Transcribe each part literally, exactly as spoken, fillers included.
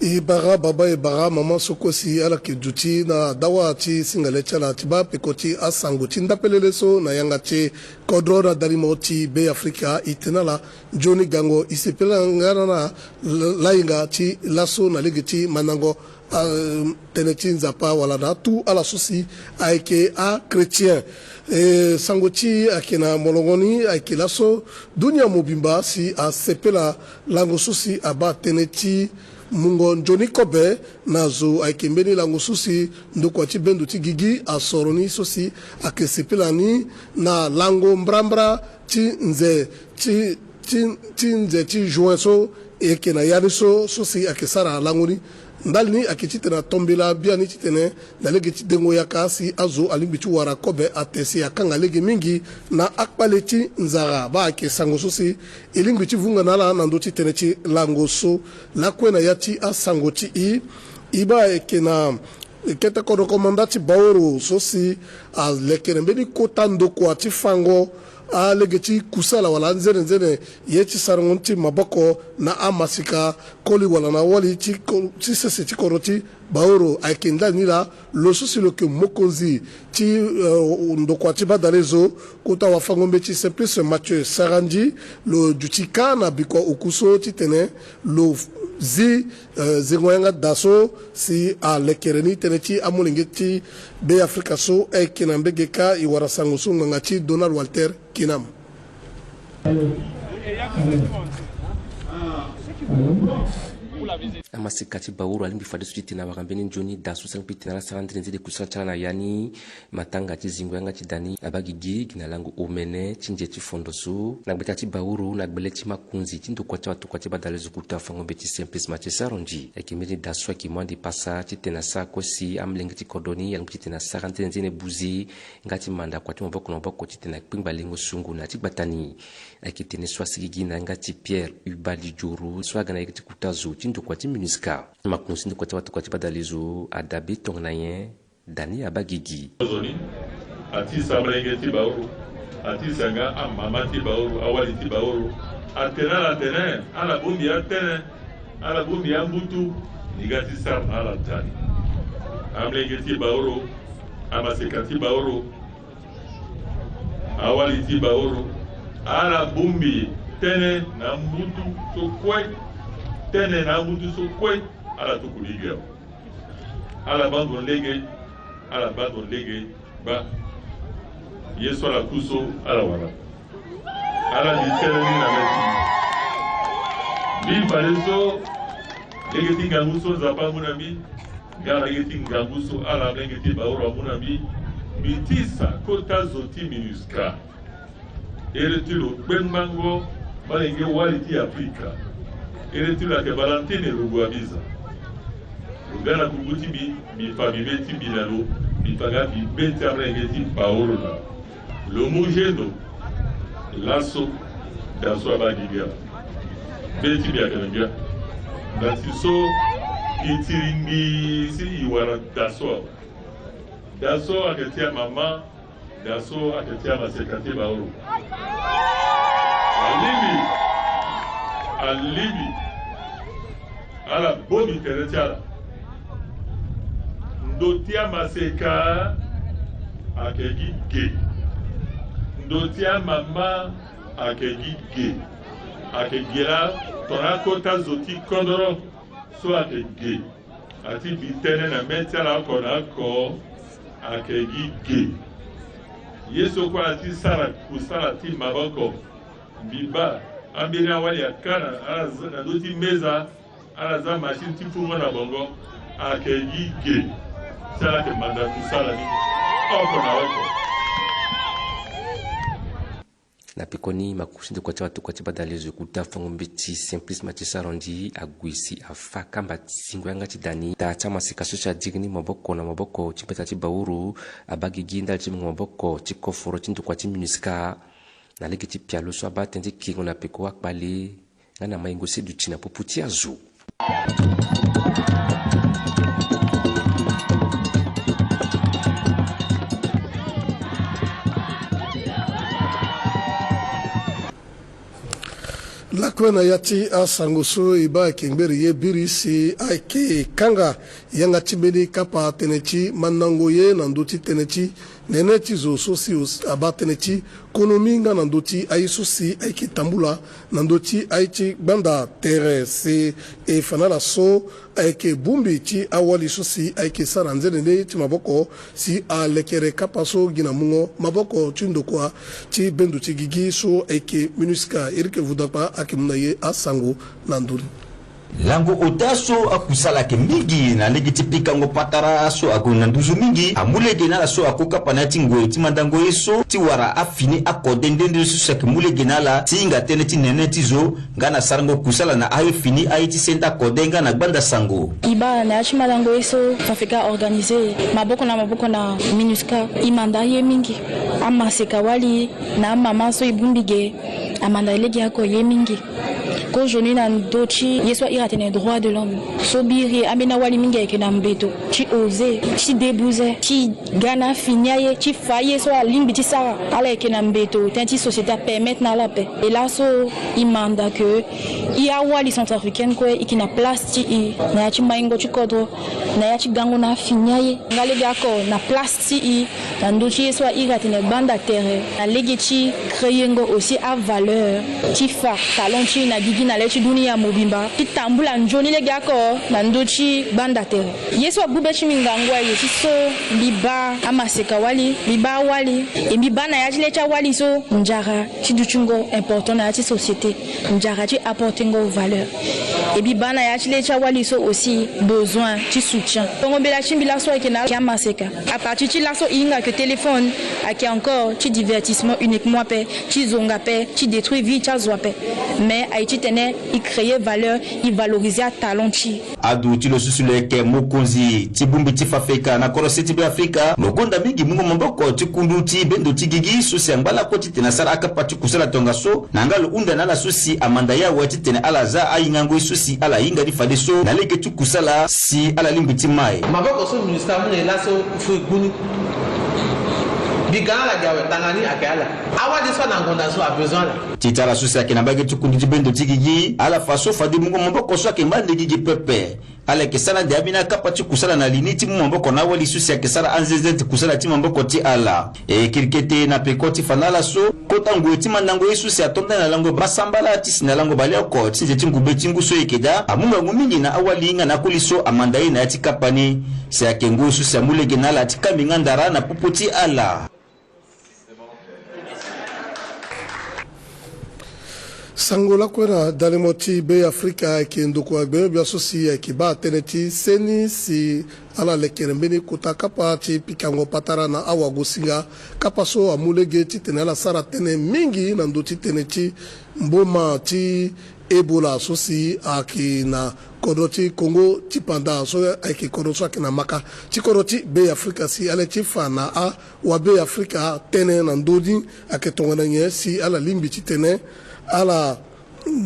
E bara baba, e bara mama so kue si ala yeke duti na dawa ti singale ti ala ti baa peko ti asango ti ndapelele so na yanga ti kodro na dalimo ti Be Afrika. E tene ala nzoni gango, e sepela nga na ala lainga ti laso na lege ti mandango, ah, tënë ti Nzapa wala na atu ala so si ayeke achrétien. E sango ti e ayeke na molongo ni, ayeke laso dunia mobimba si asepela lango so si abaa tënë ti mungo nzoni kobe na zo. Ayeke mbeni lango so si ndokua ti bendo ti gigi asoro ni so si ayeke sepela ni na lango mbrambra ti nze ti, ti, ti nze ti juin so e yeke na ya ni so, so si ayeke sara lango ni. Ndali ni ayeke titene atombela biani titene na lege ti dengo yaka si azo alingbi ti wara kobe ate si akanga lege mingi na akpale ti nzara. Baa ayeke sango so si e lingbi ti vunga na ala na ndö ti tënë ti lango so. Lakue na ya ti asango ti e, e baa ayeke na kete kodro komanda ti Baoro so si alekere mbeni kota ndokua ti fango alege ti kusala wala anzenenzene ye ti sarango ni ti maboko na amasika koli wala na awali ti ko-, ti sese ti kodro ti Baoro. Ayeke ndali ni laa lo so si lo yeke mokonzi ti, eh, ndokua ti badalezo, kota wafango-mbeti Simplice Mathieu Sarandji, lo duti kâ na bikua oku so titene lo zi, eh, zengo yanga daa so si alekere ni tënë ti amolenge ti Be Afrika so. Ayeke na mbege kâ e wara sango so ngbanga ti Donald Walter Kinam. Amaseka ti Baoro alingbi fadeso titene awara mbeni nzoni daa so si alingbi titene ala sara ndiri nziri kusala ti ala na ya ni. Matanga ti zingo yanga ti daa ni abaa gigi gi na lango omene ti nze ti fondo so na gbeta ti Baoro na gbele ti makonzi ti ndokua ti awatokua ti badalezo kota fango mbeti Simplice Mathieu Sarandji. Ayeke mbeni daa so ayeke mu ande pasa titene asara kue si amolenge ti kodro ni alingbi titene asara nzene nzene buze nga ti manda kua ti maboko na maboko titene akpengba lengo sungu na ya ti gbata ni. Ayeke tene so asigigi na yanga ti Pierre Ubali Dioro so aga na yeke ti kota zo ti ndokua ti MINUSCA. Makonzi ti ndokua ti awatokua ti badalezo adabe tongana nyen? Dani abaa gigi. Zo ni, atisa amolenge ti Baoro, atisa nga amama ti Baoro, awali ti Baoro. Atene ala tene, ala bongbi atene, ala bongbi ambutu, ni ga ti sara na ala ndani. Amolenge ti Baoro, amaseka ti Baoro, awali ti Baoro, ala bongbi tënë na ambutu so kue, tënë na ambutu so kue, ala tuku lege awe. Ala baa ndo lege, ala baa ndo lege baa. Ye so ala ku so ala wara. Ala li tënë ni na mê ti mbi. Mbi fadeso, lege ti ngangu so Nzapa amu na mbi, nga na lege ti ngangu so ala amolenge ti Baoro amu na mbi, mbi tisa kota zo ti MINUSCA. Ere ti lo kpengbango, malenge wali ti Afrika. Ere ti lo ayeke Valentine Rugwabiza. Lo ga na kuku ti mbi, mbi fa mbi mê ti mbi na lo, mbi fa nga mbi mê ti amolenge ti Baoro na lo. Lo mu geno laso, daa so abaa gigi awe. Mê ti mbi ayeke na ngia. Na si so e tiri ngbii si e wara daa so awe. Daa so ayeke ti amama, daa so ayeke ti amaseka ti Baoro. Alingbi, alingbi ala bongbi tere ti ala. Ndo ti amaseka ayeke gi ge. Ndo ti amama ayeke gi ge. Ayeke ge laa tongana akota zo ti kodoro so ayeke ge. Ati bi tënë na mê ti ala oko na oko, ayeke gi ge. Ye so kue ala ti sara kusala ti maboko. Mbi baa ambeni awali aka na ala za, na ndö ti meza, ala za machine ti fungo na bongo, ayeke gi ge. Si ala yeke manda kusala ni oko na oko. Na pekoni, makonzi ti ndokua ti awatokua ti badalezo kota fango mbeti Simplice Mathieu Sarandji ague si afa kamba ti zingo yanga ti daa ni. Daa ti amaseka so si adiri ni maboko na maboko ti mbeta ti Baoro abaa gigi ndali ti mungo maboko ti koforo ti ndokua ti MINUSCA. Na lege ti pialo so abaa tënë ti kengo na peko akpale nga na maingo se duti na popo ti azo. Laa Kue na ya ti asango so e baa ayeke ngberi ye biri si ayeke kanga yanga ti mbeni kapa tënë ti mandango ye na ndö ti tënë ti nene ti zo so si abaa tënë ti konomi nga na ndö ti aye so si ayeke tambula na ndö ti aye ti gbanda tere. Si e fa na ala so ayeke bongbi ti awali so si ayeke sara nzene ndeni ti maboko si alekere kapa so gi na mungo maboko ti ndokua ti bendo ti gigi so ayeke MINUSCA. Éric Vudakpa ayeke mu na e asango na ndö ni. Lango ota so akusala ayeke mingi na lege ti pikango patara so ague na nduzu mingi, amu lege na ala so ako kapa na ya ti ngoi ti mandango ye so ti wara afini akode nde nde so si ayeke mu lege na ala ti hinga tënë ti nene ti zo nga na sarango kusala na aye fini aye ti senda kode nga na gbanda sango. E baa na ya ti mandango ye so FAFECA a organisé maboko na maboko na MINUSCA, e manda ye mingi. Amaseka wali na amama so e bongbi ge, amanda lege oko ye mingi. Kozoni na ndö ti ye so ahiri atene droit de l'homme. So biri ambeni awali mingi ayeke na mbeto ti oser, ti débuter, ti ga na afini aye, ti fa ye so alingbi ti sara. Ala yeke na mbeto, tënë ti société apermettre na ala ape. E laso e manda ke e awali centrafricaine kue e yeke na place ti e na ya ti maingo ti kodro, na ya ti gango na afini aye. Nga lege oko na place ti e na ndö ti ye so ahiri atene gbanda tere, na lege ti créengo aussi avaleur ti fa talent ti e na gigi na le ti dunia mobimba, ti tambula nzoni lege oko na ndö ti gbanda tere. Ye so agbu be ti mbi ngangu aye ti so mbi baa amaseka wali, mbi baa awali, e mbi baa na ya ti le ti awali so nzara ti dutingo important na ya ti société, nzara ti apportengo valeur. E mbi baa na ya ti le ti awali so aussi besoin ti soutien. Tongo mbela ti mbi laso ayeke na ala, ayeke amaseka. À partir ti laso e hinga ke téléphone ayeke encore ti divertissement uniquement ape, ti zonga ape, ti détruire vie ti azo ape. Mais aye titene e créer valeur, e valoriser atalent ti e. Adu ti lo susu lo yeke mokonzi ti bongbi ti FAFECA na kodro se ti Beafrika, lo gonda mingi mungo maboko ti kundu ti bendo ti gigi so si angba lakue titene asara akapa ti kusala tongaso, na nga lo hunda na ala so si amanda ye awe titene ala za ahingango ye so si ala hinga ni fadeso na lege ti kusala si ala lingbi ti mai. Maboko so ministre amu na e laso fo e gbu ni. Mbi ga na ala gi awe, tanga ni ayeke ala. Awali so ana ngonda so abezoin ala. Ti ti ala so si ayeke na mbage ti kundu ti bendo ti gigi, ala fa so fade mungo maboko so ayeke mbande gigi pepe. Ala yeke sara ande ambeni akapa ti kusala na li ni ti mu maboko na awali so si ayeke sara anzenze ti kusala ti maboko ti ala. E kiri kete na peko ti fa na ala so kota ngoi ti mandango ye so si ato ndani na lango basambala ti si na lango baleoko ti nze ti ngube ti ngu so e yeke daa amu ngangu mingi na awali nga na akoli so amanda ye na ya ti kapa ni. Si ayeke ngoi so si amu lege na ala ti kambi nga ndara na popo ti ala. Sango lakue na dalemo ti Beafrika ayeke ndokua gbengbe gbia so si ayeke baa tënë ti seni si ala lekere mbeni kota kapa ti pikango patara na awagosinga, kapa so amu lege titene ala sara tënë mingi na ndö ti tënë ti mboma ti Ebola so si ayeke na kodro ti Congo ti panda so ayeke kodro so ayeke na maka ti kodro ti Beafrika. Si ala ye ti fa na awabeafrika tënë na ndö ni ayeke tongana nyen si ala lingbi titene ala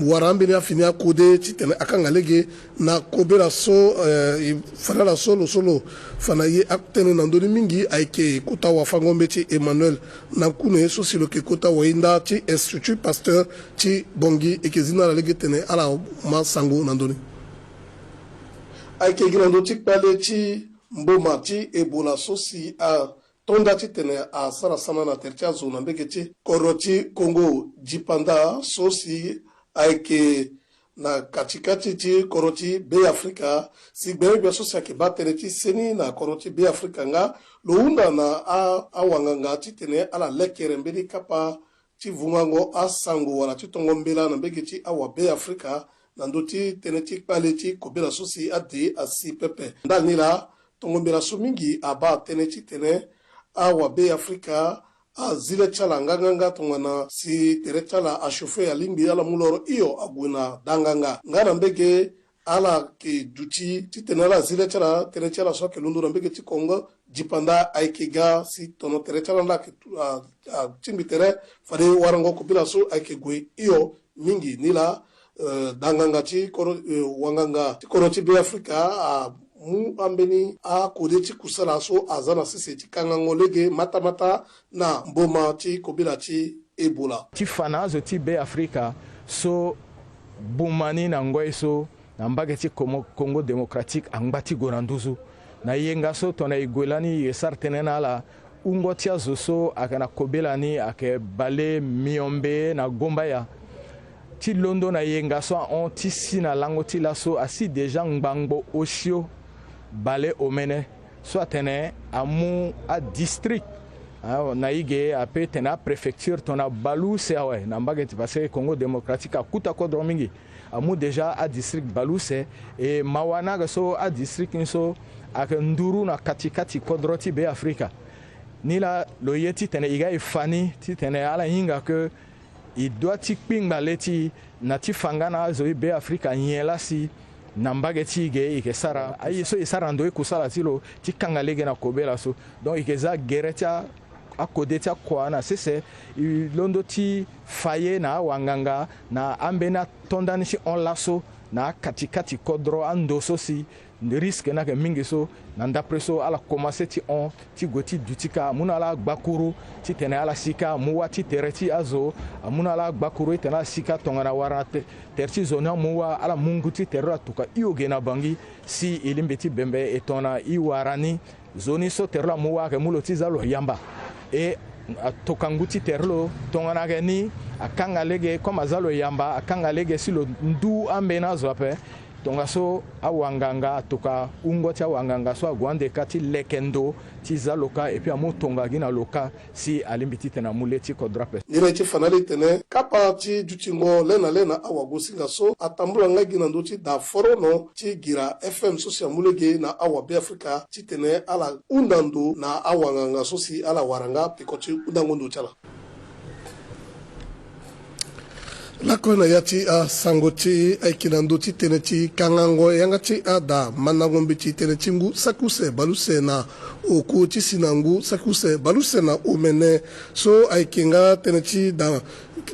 wara ambeni afini akode titene akanga lege na kobela so, eh, e fa na ala so lo so lo fa na e atënë na ndö ni mingi ayeke kota wafango-mbeti Emmanuel Nankune so si lo yeke kota wahinda ti Institut Pasteur ti Bangui. E yeke zi na ala lege tene ala ma sango na ndö ni. Ayeke gi na ndö ti kpale ti mboma ti Ebola so si a to nda titene asara sana na tere ti azo na mbege ti kodro ti Congo dipanda so si ayeke na katikati ti kodro ti Beafrika. Si gbengbe gbia so si ayeke baa tënë ti seni na kodro ti Beafrika nga lo hunda na a, awanganga titene ala lekere mbeni kapa ti vungango asango wala ti tongo mbela na mbege ti awabeafrika na ndö ti tënë ti kpale ti kobela so si ade asi pepe. Ndali ni laa, tongo mbela so mingi abaa tënë titene awabeafrika azi le ti ala nganganga tongana si tere ti ala achauffer alingbi ala mu loro hio ague na danganga. Nga na mbege ala yeke duti titene ala zi le ti ala, tënë ti ala so ayeke londo na mbege ti Congo dipanda ayeke ga si tono tere ti ala nda ayeke tu, a, atingbi tere fade warango kobela so ayeke gue hio mingi. Ni laa, eh, danganga ti kodro, eh, wanganga ti kodro ti Beafrika amu ambeni akode ti kusala so aza na sese ti kangango lege matamata na mboma ti kobela ti Ebola. Ti fa na azo ti Beafrika so Buma ni na ngoi so na mbage ti Komo-, Congo Démocratique angba ti gue na nduzu. Na yenga so tongana e gue lani e sara tënë na ala, wungo ti azo so ayeke na kobela ni ayeke bale miombe na gombaya. Ti londo na yenga so ahon ti si na lango ti laso asi déjà ngbangbo osio bale omene so atene amu adistrict, ah, na e ge ape tene apréfecture tongana bale use awe na mbage ti, parce que Congo Démocratique akuta kodro mingi. Amu déjà adistrict bale use, e mawa ni ayeke so adistrict ni so ayeke nduru na kati kati kodro ti Beafrika. Nilaa lo ye titene e ga e fa ni titene ala hinga ke e dua ti kpingba le ti na ti fa nga na azo ti Beafrika nyen laa si na mbage ti e ge e yeke sara aye so e sara na ndo ti kusala ti lo ti kanga lege na kobela so. Donc e yeke za gere ti a, akode ti akua na sese, e londo ti fa ye na awanganga na ambeni ato ndani ti hon laso na akati kati kodro ando so si risque ni ayeke mingi so, na ndapre so ala komanse ti hon ti gue ti duti kâ, amu na ala agbakuru titene ala si kâ amu wâ ti tere ti azo, amu na ala agbakuru titene ala si kâ tongana wara na te-, tere ti zo ni amu wâ, ala mu ngu ti tere lo atokua hio ge na Bangui si e lingbi ti bembe e tongana e wara ni. Zo ni so tere lo amu wâ ayeke mu lo ti za lo yamba. E atokua ngu ti tere lo tongana ayeke ni, akanga lege comme aza lo yamba, akanga lege si lo ndu ambeni azo ape. Tongaso awanganga atokua wungo ti awanganga so ague ande kâ ti leke ndo ti za lo kâ, et puis amu tonga gi na lo kâ si alingbi titene amu le ti kodro ape. Nilaa e ti fa na ala e tene kapa ti dutingo le na le na awagosinga so atambula nga gi na ndö ti da forono ti Gira F M so si amu lege na awabeafrika titene ala hunda ndo na awanganga so si ala wara nga peko ti hundango ndo ti ala. Lakue na ya ti asango ti e, ayeke na ndö ti tënë ti kangango yanga ti ada mandango mbeti tënë ti ngu saki use bale use na oku ti si na ngu saki use bale use na omene so ayeke nga tënë ti da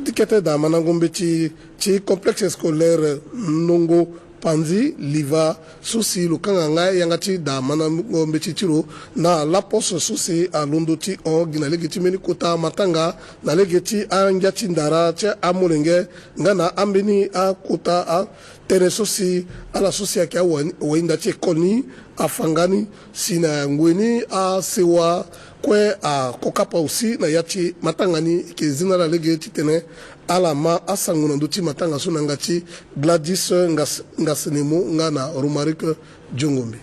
ti kete da mandango mbeti ti complexe scolaire Ndongo Panzi Liva so si lo kanga nga yanga ti da mandango mbeti ti lo na lapose so si alondo ti hon gi na lege ti mbeni kota matanga na lege ti angia ti ndara ti amolenge nga na ambeni akota atënë so si ala so si ayeke awa-, awahinda ti école ni afa nga ni si na ngoi ni asewa kue akokapa aussi na ya ti matanga ni. E yeke zi na ala lege titene ala ma asango na ndö ti matanga so na yanga ti Gladys Ngas-, Ngasenemo nga na Romaric Diongombe.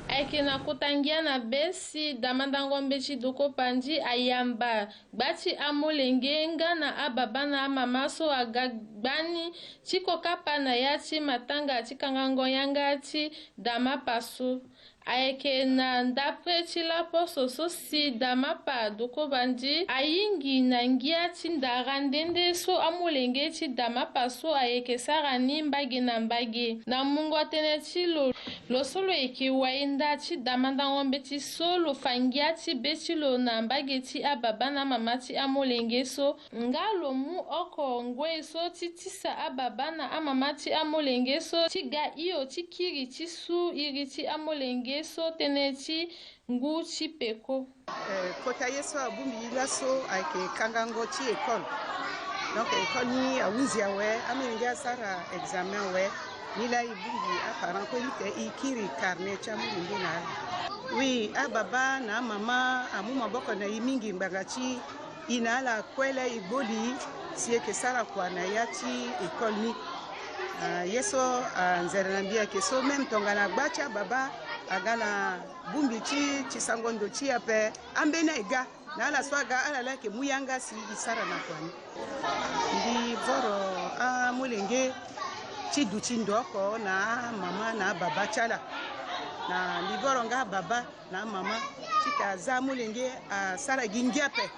Ayeke na kota ngia na be si da mandango mbeti Doko Panzi ayamba gba ti amolenge nga na ababa na amama so aga gbani ti kokapa na ya ti matanga ti kangango yanga ti da mapa so. Ayeke na ndapre ti laposo so si da mapa Doko Panzi ayingi na ngia ti ndara nde nde so amolenge ti da mapa so ayeke sara ni mbage na mbage. Na mungo tënë ti lo, lo so lo yeke wahinda ti da mandango mbeti so lo fa ngia ti be ti lo na mbage ti ababa na amama ti amolenge so. Nga lo mu oko ngoi so ti tisa ababa na amama ti amolenge so ti ga hio ti kiri ti su iri ti amolenge so tënë ti ngu ti peko. Eh, kota ye so abongbi e laso ayeke kangango ti école. Donc école ni ahunzi awe, amolenge asara examen awe. Nilaa e bongbi aparent kue ni te e kiri carnet ti amolenge na ala. Oui, ababa na amama amu maboko na e mingi ngbanga ti e na ala kue laa e gboli si e yeke sara kua na ya ti école ni. Ah, ye so, ah, anzere na mbi ayeke so même tongana gba ti ababa aga na bongbi ti, ti sango ndo ti e ape, ambeni aye ga na ala so aga, ala laa ayeke mu yanga si e sara na kua ni. Mbi voro amolenge ti duti ndo oko na amama na ababa ti ala. Na mbi voro nga ababa na amama ti ta za amolenge asara gi ngia ape.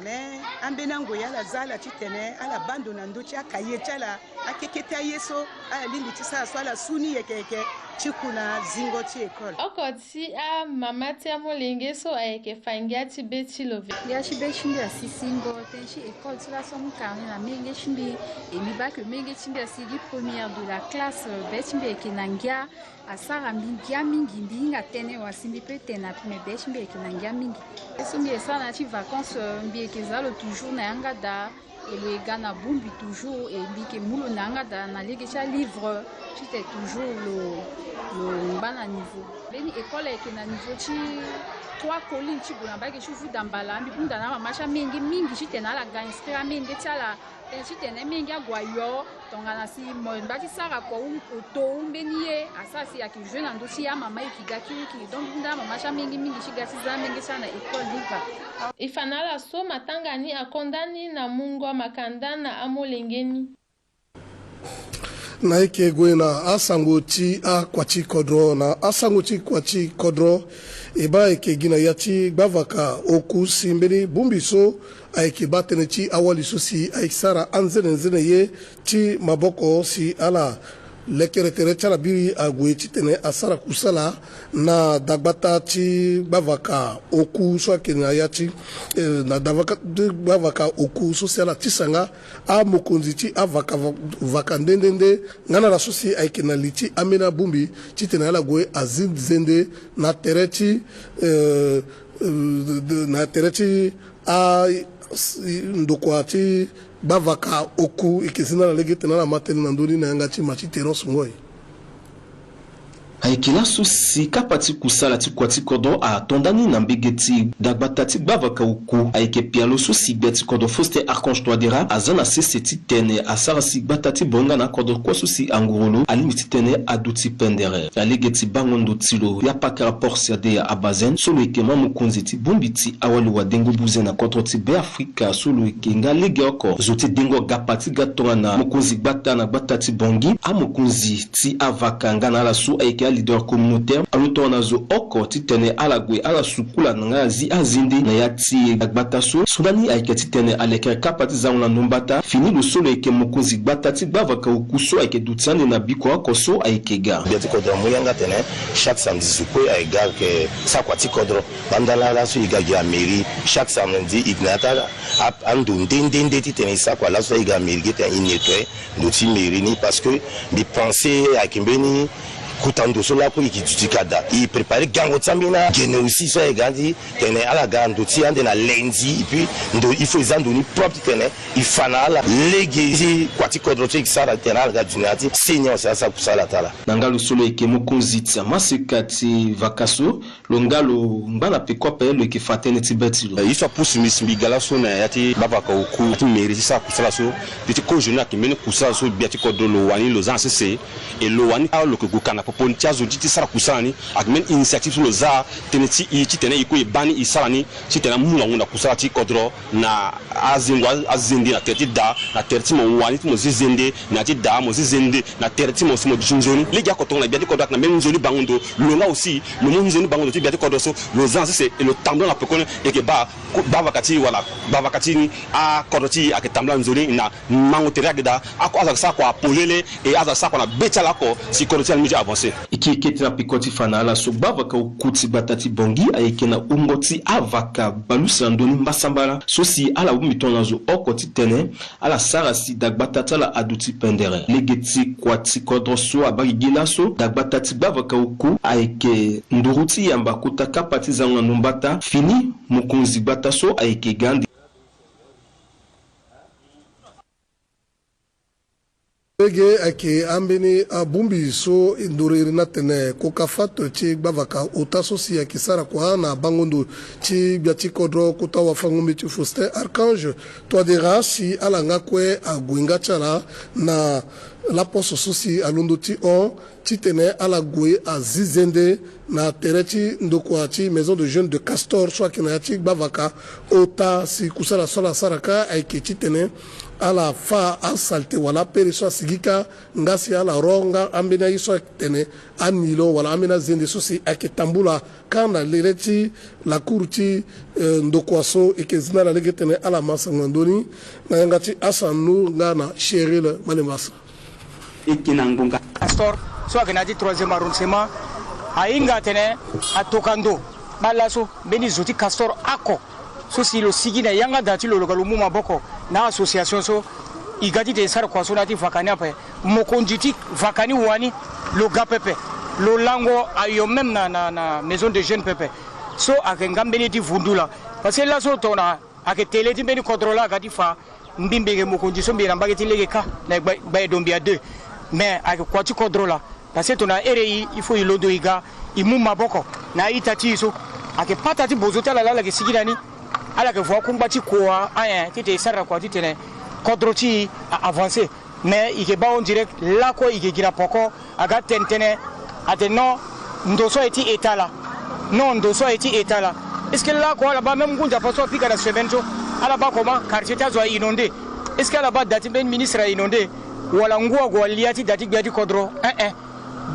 Mais ambeni angoi ala za ala titene ala baa ndo na ndö ti akaye ti ala, akeke ti aye so ala lingbi ti sara so ala su ni yeke yeke ti ku na zingo ti école. Oko ti amama ti amolenge so ayeke fa ngia ti be ti lo ve. Ngia ti be ti mbi asi singo tënë ti école ti laso amu carnet na menge ti mbi. E mbi baa ke menge ti mbi asigi première de la classe, be ti mbi ayeke na ngia. Asara mbi ngia mingi, mbi hinga tënë wa si mbi peut tene ape, me be ti mbi ayeke na ngia mingi. Ye so mbi yeke sara na ya ti vacances, mbi yeke za lo toujours na yanga daa. Lo yeke ga na bongbi toujours, e mbi yeke mu lo na yanga daa na lege ti alivre titene toujours lo, lo ngba na niveau. Mbeni école ayeke na niveau ti trois collines ti gue na mbage ti Vuda Mbala. Mbi hunda na amama ti amenge mingi titene ala ga inscrire amenge ti ala, titene amenge ague ayo. Tongana si mo ngba ti sara kua, oto mbeni ye asara si ayeke jeu na ndö ti amama, e yeke ga kirikiri. Donc mbi hunda amama ti amenge mingi ti ga ti za amenge ti ala na école livre. E fa na ala so matanga ni akonda ni na mungo makanda na amolenge ni. Na e yeke gue na asango ti akua ti kodro. Na asango ti kua ti kodro, e baa e yeke gi na ya ti gbavaka oku si mbeni bongbi so ayeke baa tënë ti awali so si ayeke sara anzene nzene ye ti maboko si ala lekere tere ti ala biri ague titene asara kusala na dagbata ti gbavaka oku so ayeke na ya ti, eh, na dagbata ti gbavaka oku so si ala tisa nga amokonzi ti avaka, vaka nde nde nde nga na ala so si ayeke na li ti ambeni abongbi titene ala gue azi zende na tere ti, eh, eh, na tere ti a, ndokua ti gbavaka oku. E yeke zi na ala lege titene ala ma tënë na ndö ni na yanga ti ma ti Terence Ngoy. Ayeke laso si kapa ti kusala ti kua ti kodro ato nda ni na mbage ti dagbata ti gbavaka oku. Ayeke pialo so si gbia ti kodro Faustin Archange Touadéra aza na sese titene asara si gbata ti bonga na akodro kue so si anguru lo alingbi titene aduti pendere. Na lege ti bango ndo ti lo, ya pakara Porcia Deya Abazen so lo yeke ma mokonzi ti bongbi ti awali wadengo buze na kodro ti Beafrika, so lo yeke nga lege oko zo ti dengo gapa ti ga tongana mokonzi gbata na gbata ti Bangui, amokonzi ti avaka nga na ala so ayeke aleader communautaire, alo tongana zo oko titene ala gue ala sukula na nga azi azende na ya ti gbata so. So ndani ayeke titene alekere kapa ti zango na ndo mbata, fini lo so lo yeke mokonzi gbata ti gbavaka oku so ayeke duti ande na biko oko so ayeke ga. Gbia ti kodro amu yanga tene chaque samedi zo kue ayeke ga ayeke sara kua ti kodro. Banda laa laso e ga gi amairie chaque samedi e gi na ya ti a, a, ando nde nde nde titene e sara kua. Laso laa e ga amairie ge tene e nettoyer ndo ti mairie ni, parce que mbi pense ayeke mbeni kota ndo so lakue e yeke duti ka daa. E préparer gango ti ambeni agene aussi so ayeke ga andi tene ala ga ndo ti ande na lundi, et puis ndo il faut e za ndo ni propre titene e fa na ala lege ti kua ti kodro ti e yeke sara titene ala ga dunia ti seni awe si ala sara kusala ti ala. Na nga lo so lo yeke mokonzi ti amaseka ti vaka so, lo nga lo ngba na peko ape, lo yeke fa tënë ti be ti lo. Eh, ye so apusu mbi si mbi ga laso na ya ti gbavaka oku ti mairie ti sara kusala so. Mbi ti kozo ni ayeke mbeni kusala so gbia ti kodro lo wani lo za na sese. E lo wani alo lo yeke gue ka na popo ni ti azo ti ti sara kusala ni. Ayeke mbeni initiative so lo za tënë ti e titene e kue e baa ni e sara ni titene amu ngangu na kusala ti kodro na azingo a, azende na tere ti da, na tere ti mo wani ti mo zi zende na ya ti da, mo zi zende na tere ti mo si mo duti nzoni. Lege oko tongana gbia ti kodro ayeke na mbeni nzoni bango ndo, lo nga aussi lo mu nzoni bango ndo ti gbia ti kodro so lo za na sese, e lo tambula na pekoni e yeke baa gbavaka ti e wala gbavaka ti ni akodro ti e ayeke tambula nzoni na mango tere ayeke daa. Ako azo ayeke sara kua polele e azo ayeke sara kua na be ti ala oko si kodro ti ala ni ti avancer. E yeke kete na peko ti fa na ala so gbavaka oku ti gbata ti Bangui ayeke na wungo ti avaka bale use na ndö ni mbasambala so si ala bongbi tongana zo oko titene ala sara si dagbata ti ala aduti pendere. Lege ti kua ti kodro so abaa gigi laso, dagbata ti gbavaka oku ayeke nduru ti yamba kota kapa ti zango na ndo mbata, fini mokonzi gbata so ayeke ga ande. Lege ayeke ambeni abongbi so e ndoro iri ni atene koka fato ti gbavaka ota so si ayeke sara kua na bango ndo ti gbia ti kodro kota wafango-mbeti Faustin Archange Touadéra si ala nga kue ague nga ti ala na laposo so si alondo ti hon titene ala gue azi zende na tere ti ndokua ti Maison de Jeunes de Castor so ayeke na ya ti gbavaka ota si kusala so ala sara kâ ayeke titene ala fâ asalte wala apere so asigi kâ nga si ala ro nga ambeni aye so atene anilo wala ambeni azende so si ayeke tambula kâ na lele ti lakour ti, eh, ndokua so. E yeke zi na ala lege titene ala ma sango na ndö ni na yanga ti Hassan Nour nga na Cheryl Malembasa. E yeke na ngonga. Castor so ayeke na ya ti troisième arrondissement ahinga atene atoka ndo baa laso mbeni zo ti Castor oko so si lo sigi na yanga daa ti lo, lo ga lo mu maboko na association so e ga titene e sara kua so na ya ti vaka ni ape. Mokonzi ti vaka ni wani lo ga pepe, lo lango ayo même na, na, na Maison de Jeunes pepe. So ayeke nga mbeni ye ti vundu laa parce que laso tongana ayeke tele ti mbeni kodro laa aga ti fa Mbi mbi yeke mokonzi so mbi yeke na mbage ti lege kâ na gba, gba e do mbi a deux. Mais ayeke kua ti kodro laa. Parce que tongana here e, il faut e londo e ga, e mu maboko na a-ita ti e so. Ayeke pata ti bozo ti ala laa ala yeke sigi na ni. Ala yeke vo akungba ti kua ayen titene e sara na kua titene kodro ti e a avancer. Mais e yeke baa on direct lakue e yeke gi na poko aga tene tënë atene non, ndo so aye ti État laa. Non, ndo so aye ti État laa. Est-ce que lakue ala baa même ngu nzapa so apika na semaine so, ala baa comment quartier ti azo a inondé? Est-ce que ala baa da ti mbeni ministre a inondé? Wala ngu ague alia ti da ti gbia ti kodro? Eh eh.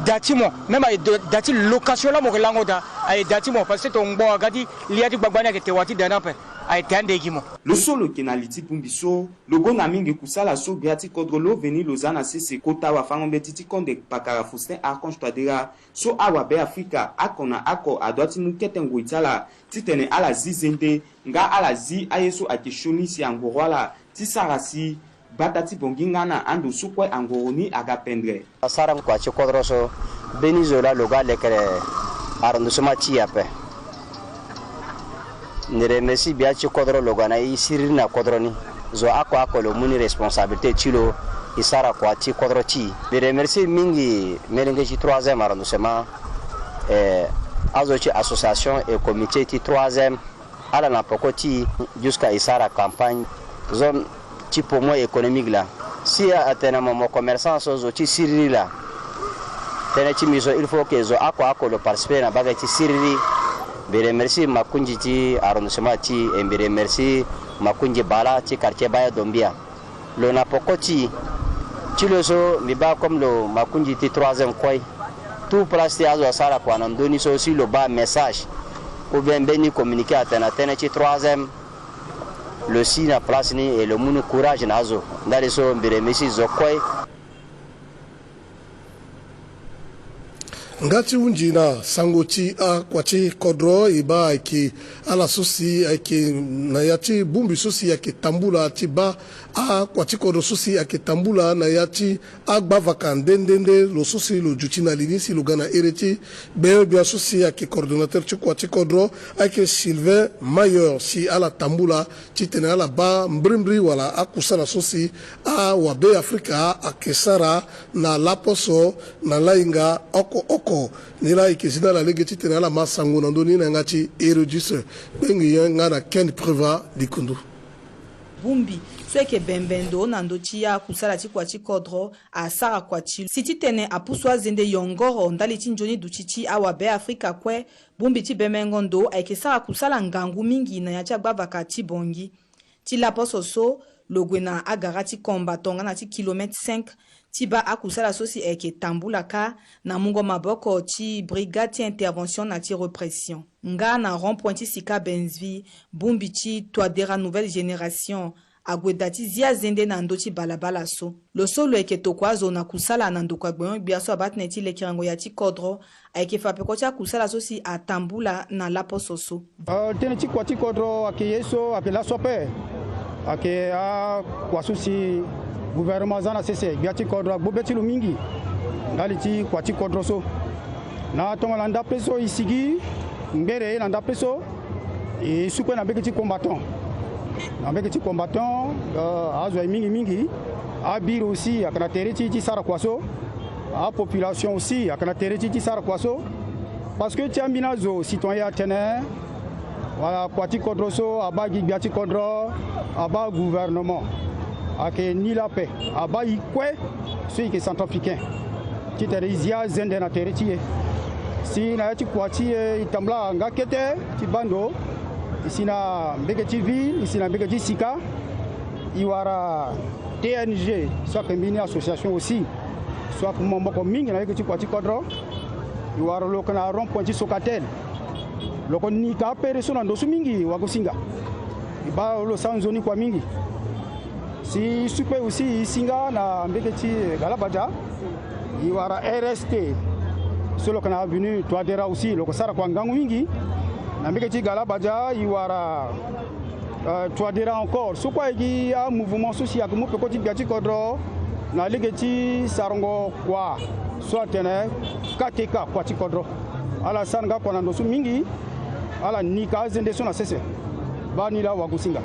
Da ti mo, même aye da, da ti location laa mo yeke lango daa, aye da ti mo, parce que tongbo aga ti lia ti gbagba ni ayeke te wa ti da ni ape, aye te ande gi mo. Lo so lo yeke na li ti bongbi so, lo gonda mingi kusala so gbia ti kodro lo veni lo za na sese kota wafango-mbeti ti konde pakara Faustin Archange Touadéra, so awabe Afrika oko na oko adua ti mu kete ngoi ti ala titene ala zi zende nga ala zi aye so ayeke sioni si angoro ala ti sara si gbata ti Bangui nga na ando so kue angoro ni aga pendre. Asara kua ti kodro so, mbeni zo laa lo ga lekere arrondissement ti e ape. Mbi remercie gbia ti kodro lo ga na e siriri na kodro ni. Zo oko oko lo mu ni responsabilité ti lo e sara kua ti kodro ti e. Mbi remercie mingi melenge ti troisième arrondissement, eh, azo ti association et comité ti troisième. Ala na poko ti e jusqu'à e sara campagne zone ti poumon économique laa. Si atene mo, mo commerçant so zo ti siriri laa. Tënë ti mbi so il faut que zo oko oko lo participer na mbage ti siriri. Mbi remercie makonzi ti arrondissement ti e, mbi remercie makonzi bala ti quartier Baya Dombia. Lo na poko ti e. Ti lo so mbi baa comme lo makonzi ti troisième kue. Tout place ti azo asara kua na ndö ni so si lo baa message ou bien mbeni communiqué atene na tënë ti troisième, lo si na place ni et lo mu ni courage na azo. Ndali so mbi remercie zo kue. Nga ti hunzi na sango ti akua ti kodro, e baa ayeke ala so si ayeke na ya ti bongbi so si ayeke tambula ti baa akua ti kodro so si ayeke tambula na ya ti agbavaka nde nde nde, lo so si lo duti na li ni si lo ga na here ti gbenyo-gbia so si ayeke coordonnateur ti kua ti kodro, ayeke Sylvain Mayer, si ala tambula titene ala baa mbrimbri wala akusala so si awabe Afrika ayeke sara na laposo na lahinga oko oko. Ni laa e yeke zi na ala lege titene ala ma sango na ndö ni na yanga ti Hérodis Kpengi nga na Ken Preva Likundu. Bongbi so ayeke bembe ndo na ndö ti akusala ti kua ti kodro asara kua ti lo si titene apusu azende yongoro ndali ti nzoni duti ti awabe Afrika kue. Bongbi ti bembengo ndo ayeke sara kusala ngangu mingi na ya ti agbavaka ti Bangui. Ti laposo so, lo gue na agara ti Combattant nga na ti kilomètre cinq ti baa akusala so si ayeke tambula kâ na mungo maboko ti brigade ti intervention na ti répression. Nga na rond-point ti Sika Benzvi, bongbi ti Touadéra Nouvelle Génération ague daa ti zi azende na ndö ti balabala so. Lo so lo yeke tokua azo na kusala na ndokua gbenyo-gbia so abaa tënë ti lekerengo ya ti kodro ayeke fa peko ti akusala so si atambula na laposo so. Euh, tënë ti kua ti kodro ayeke ye so ayeke laso ape. Ayeke akua so si gouvernement aza na sese, gbia ti kodro agbu be ti lo mingi ndali ti kua ti kodro so. Na tongana ndape so e sigi ngbere na ndape so, e su kue na mbege ti Combattant. Na mbege ti Combattant, euh, azo aye mingi mingi. Abiri aussi ayeke na tere ti e ti sara kua so. Apopulation aussi ayeke na tere ti e ti sara kua so. Parce que ti ambeni azo citoyen atene wala kua ti kodro so abaa gi gbia ti kodro, abaa gouvernement. Ayeke ni laa ape, abaa e kue so e yeke centrafricain titene e zi azende na tere ti e. Si na ya ti kua ti e e tambula nga kete ti baa ndo, e si na mbege ti ville, e si na mbege ti Sika. E wara T N G so ayeke mbeni association aussi so ayeke mu maboko mingi na lege ti kua ti kodro. E wara lo yeke na rond-point ti Socatel. Lo yeke ni ka apere so na ndo so mingi wagosinga. E baa lo lo sara nzoni kua mingi. Si e su kue aussi e si nga na mbege ti Galabadia. E wara R S T so lo yeke na avenue Touadéra aussi, lo yeke sara kua ngangu mingi. Na mbege ti Galabadia e wara, euh, Touadéra encore. So kue aye gi amouvement so si ayeke mu peko ti gbia ti kodro na lege ti sarango kua so atene K T K, kua ti kodro. Ala sara nga kua na ndo so mingi. Ala ni ka azende so na sese. Baa ni laa wagosinga.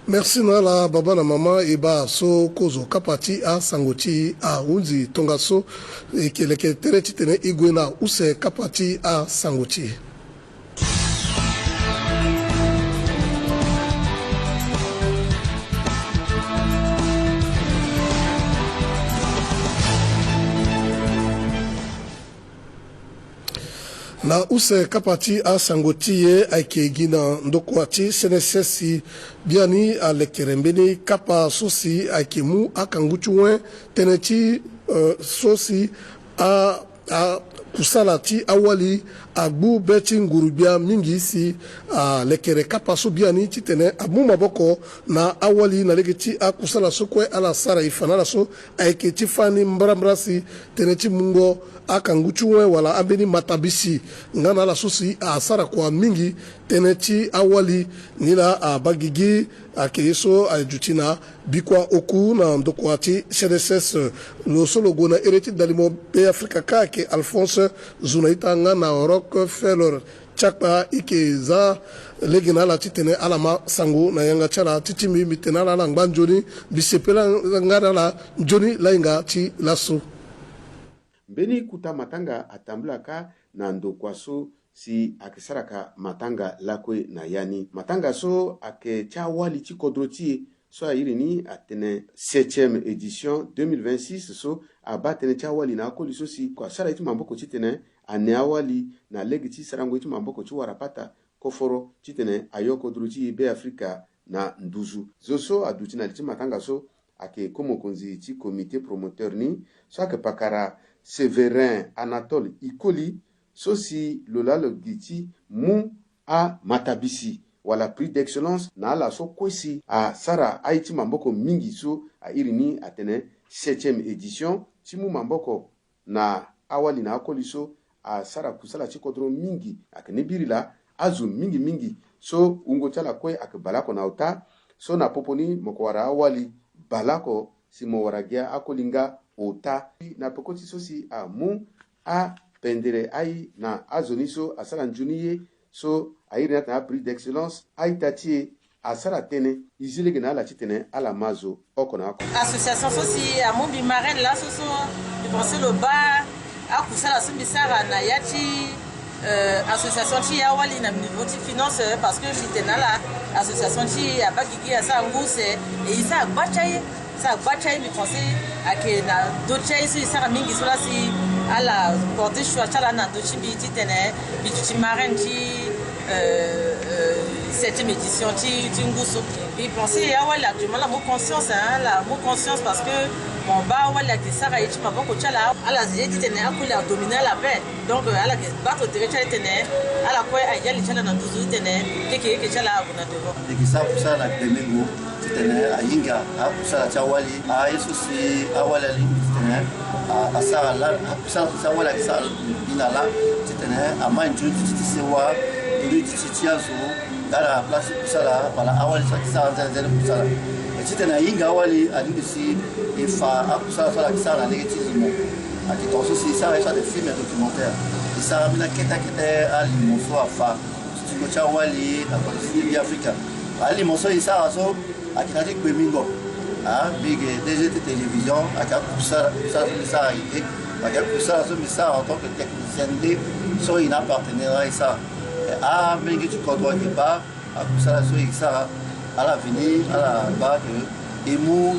Merci na ala baba na mama, e baa so kozo kapa ti asango ti e ahunzi tongaso. E yeke leke tere titene e gue na use kapa ti asango ti e. Na use kapa ti asango ti e ayeke gi na ndokua ti C N S S biani alekere mbeni kapa so si ayeke mu akangu ti wen tënë ti, eh, so si a, akusala ti awali agbu be ti nguru-gbia mingi si alekere kapa so biani titene amu maboko na awali na lege ti akusala so kue ala sara. E fa na ala so ayeke ti fâ ni mbrambra si tënë ti mungo akangu ti wen wala ambeni matabisi nga na ala so si asara kua mingi tënë ti awali. Nilaa abaa gigi ayeke ye so aduti na bikua oku na ndokua ti C N S S. Lo so lo gue na ere ti dalimo Be Afrika kâ ayeke Alphonse Zunaita nga na Rockefeller Tchakpa. E yeke za lege na ala titene ala ma sango na yanga ti ala. Ti ti mbi, mbi tene na ala ala ngba nzoni, mbi sepela nga na ala nzoni lahinga ti laso. Mbeni kota matanga atambula kâ na ndokua so si ayeke sara ka matanga lakue na ya ni. Matanga so ayeke ti awali ti kodro ti e so a iri ni atene septième édition deux mille vingt-six, so abaa tënë ti awali na akoli so si kua sara ye ti maboko titene ane awali na lege ti sarango ye ti maboko ti warapata koforo titene ayo kodro ti e Be Afrika na nduzu. Zo so aduti na li ti matanga so ayeke ko mokonzi ti comité promoteur ni, so ayeke pakara Sévérin Anatole Ikoli, so si lo laa lo gi ti mu amatabisi wala prix d'excellence na ala so kue si asara aye ti maboko mingi so a iri ni atene septième édition, ti mu maboko na awali na akoli so asara kusala ti kodro mingi. Ayeke ni biri laa azo mingi mingi so wungo ti ala kue ayeke bale oko na ota. So na popo ni mo yeke wara awali bale oko si mo wara gi akoli nga ota. Na peko ti so si amu apendere aye na azo ni so asara nzoni ye, so a iri ni atene aprix d'excellence, a-ita ti e asara tënë. E zi lege na ala titene ala ma zo oko na oko. Association so si amu mbi marraine laso so, mbi pense lo baa akusala so mbi sara na ya ti, euh, association ti e awali na niveau ti finance, euh, parce que mbi tene na ala association ti e abaa gigi asara ngu use, e e sara gba ti aye. So agba ti aye mbi pense ayeke na ndö ti aye so e sara mingi so laa si ala porte choix ti ala na ndö ti mbi titene mbi duti marraine ti, euh, euh, septième édition ti, ti ngu so. Mbi pense awali actuellement ala mu conscience, hein, ala mu conscience parce que mo baa awali ayeke sara ye ti maboko ti ala, ala zi ye titene akoli adomine ala ape. Donc, euh, ala yeke battre tere ti ala titene ala kue aya li ti ala na nduzu titene keke yeke ti ala ague na devant. E yeke sara kusala na gbenengo titene ahinga akusala ti awali. Aye so si awali alingbi titene a, asara laa, akusala so si awali ayeke sara mbi na laa titene ama nzoni ti ti sewa, nzoni ti ti ti azo. Nga na place ti kusala wala awali so ayeke sara nzene nzene kusala. E titene ahinga awali alingbi si e fa akusala so ala yeke sara na lege ti limo. Ayeke tongaso si e sara ye so atene film documentaire. E sara ambeni akete akete alimo so afa studio ti awali na kondisi ti Be Afrika. Alimo so e sara so ayeke na ya ti kpe mingo. Ah, mbi yeke D G ti télévision, ayeke akusala, kusala so mbi sara ayeke te. Ayeke akusala so mbi sara en tant que technicien nde so e na apartenaire e sara. E, amolenge ti kodro ayeke baa akusala so e sara, ala vini, ala baa ke e mu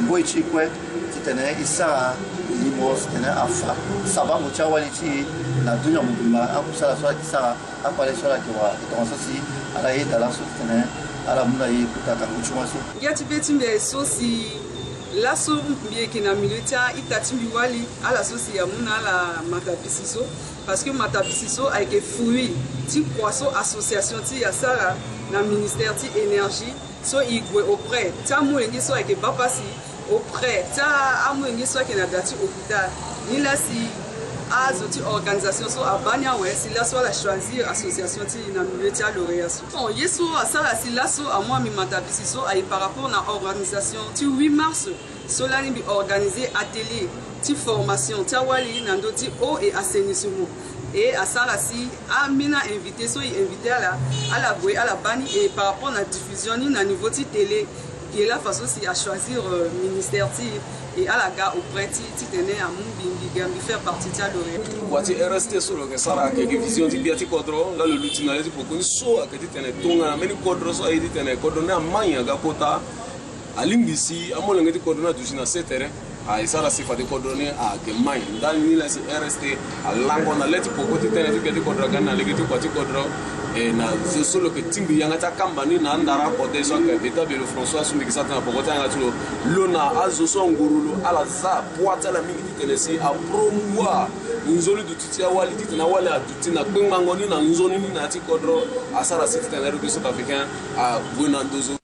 ngoi ti e kue titene e sara limo titene afa sabango ti awali ti e na dunia mobimba. Akusala so ayeke sara, akpale so ala yeke wara, e tongaso si ala yeda laso titene ala mu na e kota kangu ti moi so. Ngia ti be ti mbi aye so si laso mbi yeke na milieu ti a-ita ti mbi wali, ala so si amu na ala matabisi so. Parce que matabisi so ayeke fruit ti kua so association ti e asara na ministère ti énergie, so e gue auprès ti amolenge so ayeke baa pasi, auprès ti amolenge so ayeke na da ti hôpital. Nilaa si azo ti organisation so abaa ni awe, si laso ala choisir association ti e na milieu ti alauréat so. Bon, ye so asara si laso amu na mbi matabisi so aye par rapport na organisation ti huit mars. So lani mbi organiser atelier ti formation ti awali na ndö ti eau et assainissement. E asara si ambeni a-invité so e invité ala, ala gue ala baa ni. E par rapport na diffusion ni na niveau ti télé, ge laa faso si a choisir, euh, ministère ti e, e ala ga auprès ti, titene amu mbi, mbi ga mbi faire partie ti aloreal. Kua ti R S T so lo yeke sara ayeke gi vision ti gbia ti kodro, nga lo luti na le ti poko ni so ayeke titene tongana mbeni kodro so aye titene kodro ni amai aga kota. Alingbi si amolenge ti kodro ni aduti na se tere. Ah, e sara si fade kodro ni ayeke mai. Ndali ni laa si R S T alango na le ti poko ti tënë ti gbia ti kodro aga ni na lege ti kua ti kodro. E na zo so lo yeke tingbi yanga ti akamba ni na andara akode so ayeke Beta Belo François so mbi yeke sara tënë na poko ti yanga ti lo. Lo na azo so anguru lo ala za poids ti ala mingi titene si apromouvoir nzoni duti ti awali titene awali aduti na kpengbango ni na nzoni ni na ya ti kodro. Asara si titene République Centrafricaine ague na ndo zo.